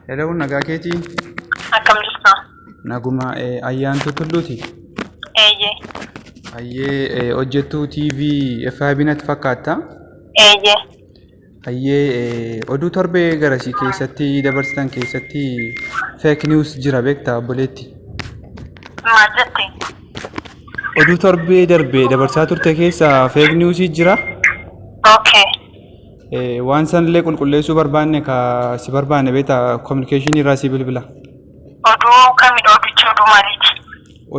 Hello, nagaa keetii? Akkam jirta? Naguma. Ayyaantuu Tulluuti. Eeyyee. Hayyee, hojjettuu TV FIB natti fakkaata. Eeyyee. Hayyee, oduu torbee garasii keessatti dabarsitan keessatti fake news jira beektaa obboleetti. Maal jette? Oduu torbee darbe dabarsaa turte keessa fake news jira. Okay. Waan sanillee qulqulleessuu barbaanne ka si barbaanne beektaa, communication irraa si bilbila. Oduu kamidha? Odichi oduu maaliiti?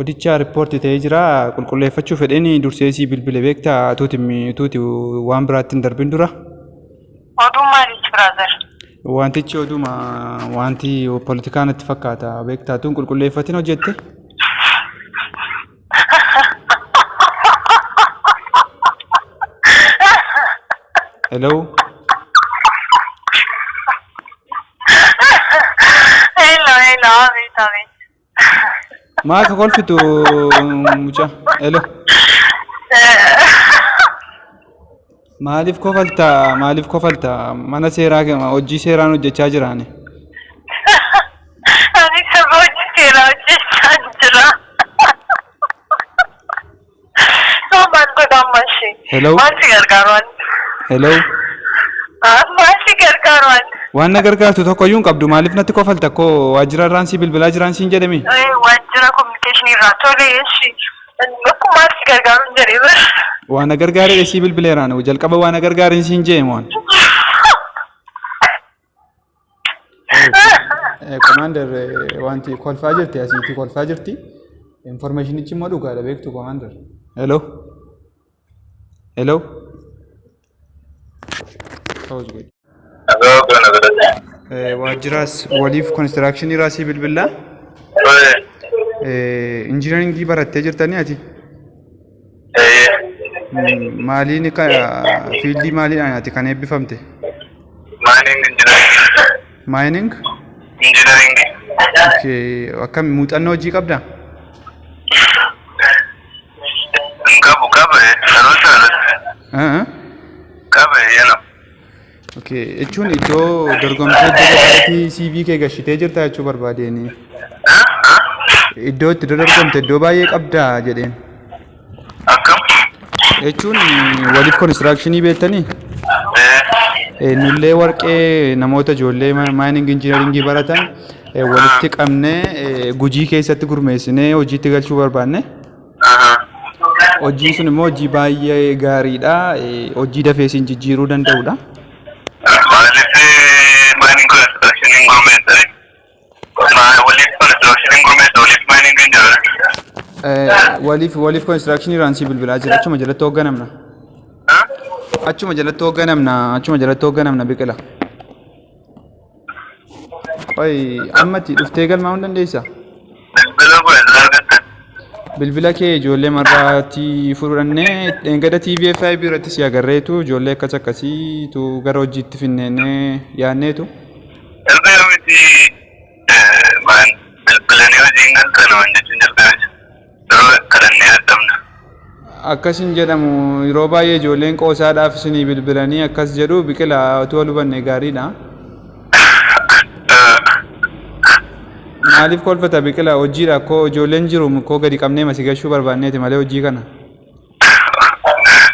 Odicha report ta'ee jira, qulqulleeffachuu fedheen dursee si bilbile beektaa, tuuti tuuti waan biraatti hin darbin dura. Oduu maaliiti, brother? Wantichi oduma wanti poolitikaa natti fakkaata beektaa, tun qulqulleeffatin hojjette. Hello. Hello, hello, abeet, abeet. Maa akka kolfitu mucaa? Hello. Maaliif kofalta? Maaliif kofalta? Mana seeraa hojii seeraan hojjechaa jiraani. Ani saba hojii seeraa hojjechaa jira. Maal godha amma ishee? Hello. Maal si gargaaru ani? Hello. Maal si gargaaru ani? Waan na gargaartu tokko iyyuu hin qabdu. Maaliif natti kofalta? Koo waajjira irraan si bilbilaa jiraan siin jedhemi. Waajjira communication irraa, tole, ishee. Akkuma maal si gargaaru hin jedhee bara. Waan na gargaaree sii bilbileeraan jalqaba waan na gargaareen siin jee moon. Commander, wanti kolfaa jirti asiitii kolfaa jirti. Informationichi immoo dhugaadha beektu, commander. Hello. Hello. Pause godhi. Waajjiraas waliif construction irraa sii bilbilaa. Engineeringii barattee jirtanii ati? Maaliin fieldii maaliidhaan ati kan eebbifamte? Mining engineering. Mining? Engineering. Okay. Akkam, muuxannoo hojii qabdaa? Hin qabu, qabe dhaloota irratti. Qabe yana. Okay. Jechuun iddoo dorgomtee iddoo baay'eetti CV kee gashitee jirta jechuu barbaadeen. Iddoo itti dorgomte iddoo baay'ee qabdaa jedheen. Akkam? Jechuun waliif constructionii beektanii? Nullee warqee namoota ijoollee mining engineeringii baratan walitti qabnee Gujii keessatti gurmeessinee hojiitti galchuu barbaanne. Hojiin sun immoo hojii baay'ee gaariidha. Hojii dafee isin jijjiiruu danda'udha. Maaliif mining construction hin gurmeessani? Waliif construction hin gurmeessa, waliif mining hin jiru. Waliif construction irraan si bilbilaa jira. Achuma jalatti hoogganamna. Achuma jalatti hoogganamna. Achuma jalatti hoogganamna, Biqila. Qoy, ammatti dhuftee galmaa'uu hin dandeessaa? Bilbila kun irraa argattan. Bilbila kee ijoollee marraatti fudhannee dheengadda TV FIB irratti si agarreetu ijoollee akkas akkasiitu gara hojiitti finneenee yaadneetu. Erga yoomiti maan bilbilanii hojiin galtan waan jechuun jalqabe. Yeroo kadhannee dadhabna. Akkas hin jedhamu, yeroo baay'ee ijoolleen qoosaadhaaf isinii bilbilanii akkas jedhu. Biqila, utuu wal hubanne gaariidha. Maaliif kolfata, Biqila? Hojiidha koo ijoolleen jiru koo gadi qabnee masi gashuu barbaanneeti malee hojii kana.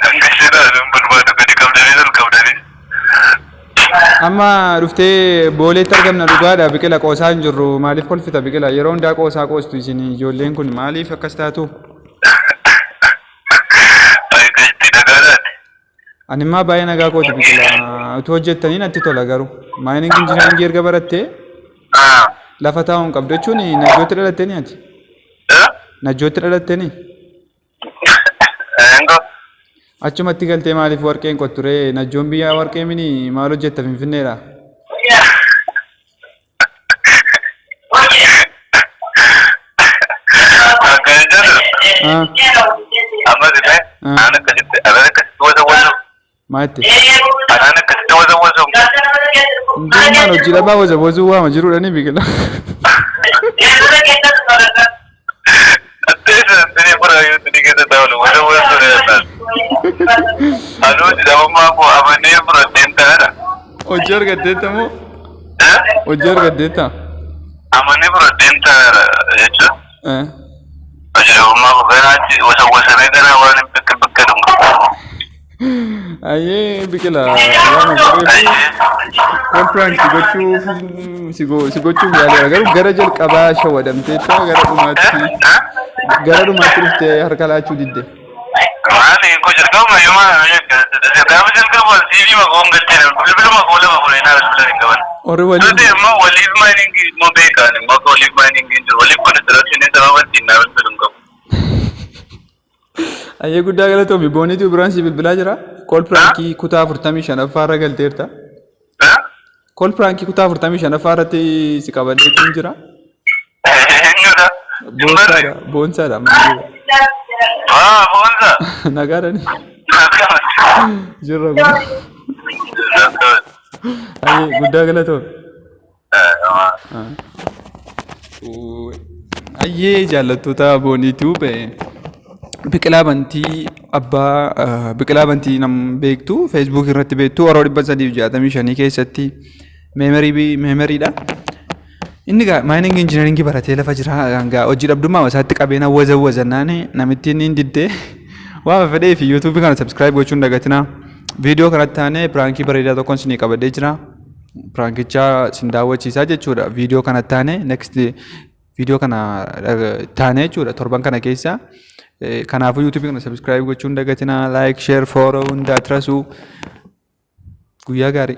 Hanga ishee barbaadu gadi qabdanii ol qabdanii. Amma dhuftee Booleetti argamna, dhugaadha Biqila, qoosaa hin jirru. Maaliif kolfita, Biqila? Yeroo hundaa qoosaa qoostu isin ijoolleen kun, maaliif akkas taatu? Itti nagaadhaati. Ani immoo baay'ee nagaa kooti, Biqila. Utuu hojjettanii natti tola garuu. Mining engineeringii erga barattee lafa taa'uu hin qabdu jechuun. Najjootti dhalattee ni ati? Najjootti dhalattee ni? Engo. Achumatti galtee maaliif warqeen qotturee? Najjoon biyya warqee mini, maal hojjetta Finfinneedha? Akkana jedhu. Amma illee anaan akkasitti wazawwazu. Maalitti? Anaan akkasitti wazawwazu. Hundummaan hojii dhabaa wazawwazuu waama jiruudha ni, Biqila. Atteessa sini buraayyuu sini keessa taa'u wazawwazu ni danda'an. Anuu jedhamummaa koo amanee fudhadheen ta'adha. Hojii argatteetta moo? Hojii argaddeetta? Amanee fudhadheen taa'eera jechuudha. Hojii dhabummaa koo ganaa wasawwasamee ganaa waan bakka bakka dhumu. Ayyee Biqila, waan godheef call prank gochuuf si gochuuf yaaleera, garuu gara jalqabaa shawadamteetta, gara dhumaatti dhuftee harka laachuu didde. Maali koo jalqabuma yoo maal gaafa jalqabu CV makoon galchee bilbiluma koo lama fuudhee naa bilbila hin qaban. Warri waliin Nuti immoo waliif mining immoo beekan immoo akka waliif mining hin jiru, waliif construction sababa ittiin naa bilbilu hin qabu. Ayyee, guddaa galatoomi. Booniitu biraan si bilbilaa jira. Call prankii kutaa 45ffaa irra galteerta. Call prankii kutaa 45ffaa irratti si qabadheetiin jira. Eenyudha? Boonsaadha. Boonsaadha. Maal Ah, Boonsa. nagaadhani? Jirra kun. Ayyee, guddaa galatoomi. Ayyee, jaallattoota Booniituu, Biqilaa Bantii, abbaa Biqilaa Bantii nam beektu, Facebook irratti beektu, yeroo 365 keessatti memberidha. Inni gaa mining engineeringii baratee lafa jira, gaa hojii dhabdummaa isaatti qabeena waza wazannaan namitti inni hin diddee waan fedhee fi YouTubeii kana subscribe gochuun dagatinaa. Viidiyoo kanatti taanee prankii bareedaa tokkoon isinii qabadhee jira. Prankicha isin daawwachiisaa jechuudha. Viidiyoo kanatti taanee, next viidiyoo kana taanee jechuudha, torban kana keessa. Kanaafuu YouTubeii kana subscribe gochuun dagatinaa, like, share, follow hundaa tirasuu. Guyyaa gaarii.